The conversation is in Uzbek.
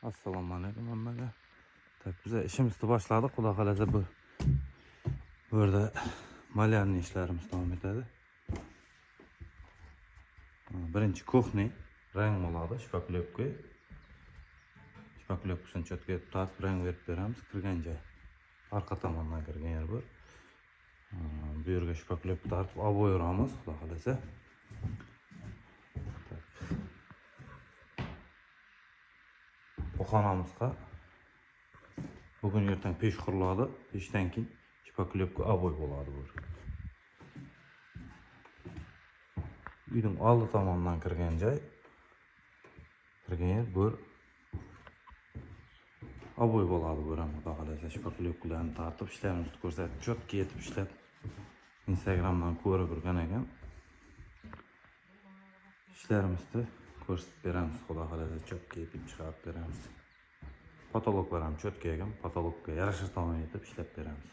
Assalomu alaykum hammaga. Так, biz ishimizni boshladik. Xudo xohlasa, bu yerda малярный ishlarimiz davom etadi. Birinchi кухня rang bo'ladi, шпаклёвка. Шпаклёвка sini чётко tortib, rang berib beramiz. Kirgan joy. Orqa tomondan kirgan yer bu. Bu yerga шпаклёвка tortib, обой uramiz, Xudo xohlasa. Так. Bu xonamizga bugun ertang pech quriladi. Pechdan keyin шпаклёвка, обой bo'ladi bu. Uyning oldi tomonidan kirgan joy. Kirgan yer bu, обой bo'ladi bu ham, Xudo xohlasa, шпаклёвка larni tortib, ishlarimizni ko'rsatib, чётко etib ishlab, Instagramdan ko'rib yurgan ekan. Ishlarimizni ko'rsatib beramiz, Xudo xohlasa, чётко etib chiqarib beramiz. Потолок lar ham чётко ekan, потолок ka yarasha tomon etib ishlab beramiz.